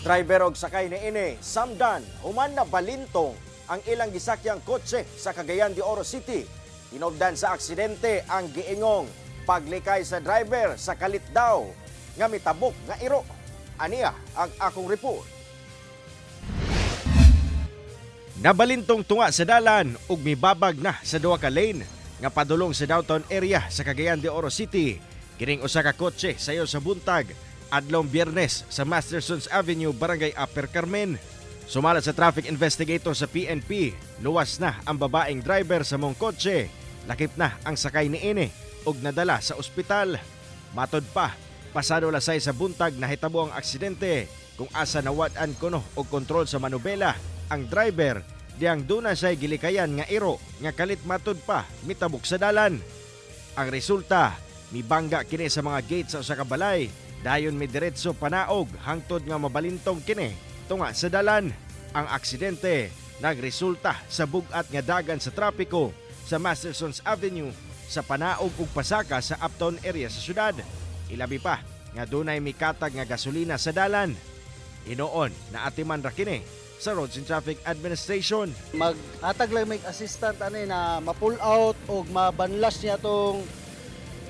Driver og sakay niini samdan human na balintong ang ilang gisakyang kotse sa Cagayan de Oro City. Hinugdan sa aksidente ang giingong paglikay sa driver sa kalit daw nga mitabok nga iro. Aniya ang akong report. Nabalintong tunga sa dalan ug mibabag na sa duha ka lane nga padulong sa downtown area sa Cagayan de Oro City. Kining usa ka kotse sayo sa buntag adlong Biyernes sa Mastersons Avenue, Barangay Upper Carmen. Sumala sa traffic investigator sa PNP, luwas na ang babaeng driver sa maong kotse. Lakip na ang sakay niini ug nadala sa ospital. Matod pa, pasado alas 6 sa buntag nahitabo ang aksidente kung asa nawad-an kuno og kontrol sa manubela ang driver diyang duna siya'y gilikayan nga iro nga kalit matud pa mitabok sa dalan. Ang resulta, mibangga kini sa mga gate sa usa ka balay, dayon midiretso panaog hangtod nga mabalintong kini tunga sa dalan. Ang aksidente nagresulta sa bug-at nga dagan sa trapiko sa Mastersons Avenue sa panaog ug pasaka sa uptown area sa syudad. Ilabi pa nga dunay mikatag nga gasolina sa dalan. Hinuon naatiman ra kini sa Roads and Traffic Administration. Maghatag lang may assistant ani na ma-pull out o mabanlas niya atong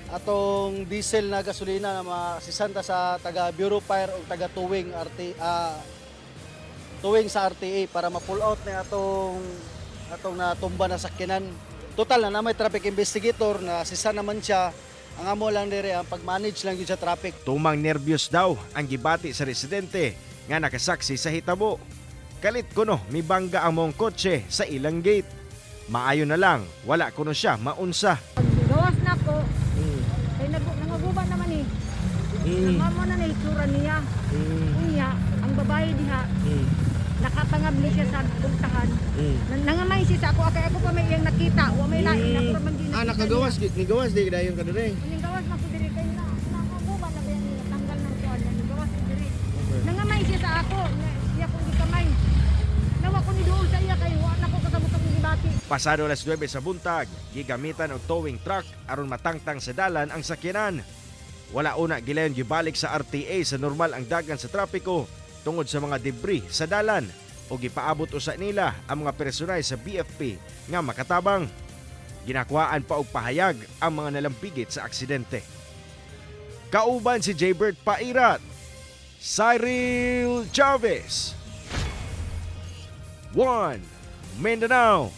atong diesel na gasolina na maasistanta sa taga Bureau Fire o taga towing RT towing sa RTA para ma-pull out niya atong atong natumba na sakyanan. Total na may traffic investigator na assistant naman siya. Ang amo lang dire ang pag-manage lang yun sa traffic. Tumang nerbyos daw ang gibati sa residente nga nakasaksi sa hitabo. Kalit kuno mibangga ang maong kotse sa ilang gate. Maayo na lang, wala kuno siya maunsa. Gawas na ko. Kay nangaguba naman eh. Mamo na na itsura niya. Unya, ang babae diha, nakapangabli siya sa pultahan. Nangamay siya sa ako, kay ako pa may iyang nakita. Wa may lain, ako ra man di Ah, nakita nakagawas, nigawas di dayon ka dire. niya. Ning gawas man ko diri kay na nangaguba na ba yan, natanggal ng kuan, ning gawas ko diri. Nangamay siya sa ako, na, siya kong gikamay. Nawa ko ni duol sa iya kay wa na ko kasabot akong gibati. Pasado alas 9 sa buntag, gigamitan og towing truck aron matangtang sa dalan ang sakyanan. Wala una gilayon gibalik sa RTA sa normal ang dagan sa trapiko tungod sa mga debris sa dalan o gipaabot usa nila ang mga personay sa BFP nga makatabang. Ginakuhaan pa og pahayag ang mga nalampigit sa aksidente. Kauban si Jaybert Pairat, Cyril Chavez, 1 Mindanao.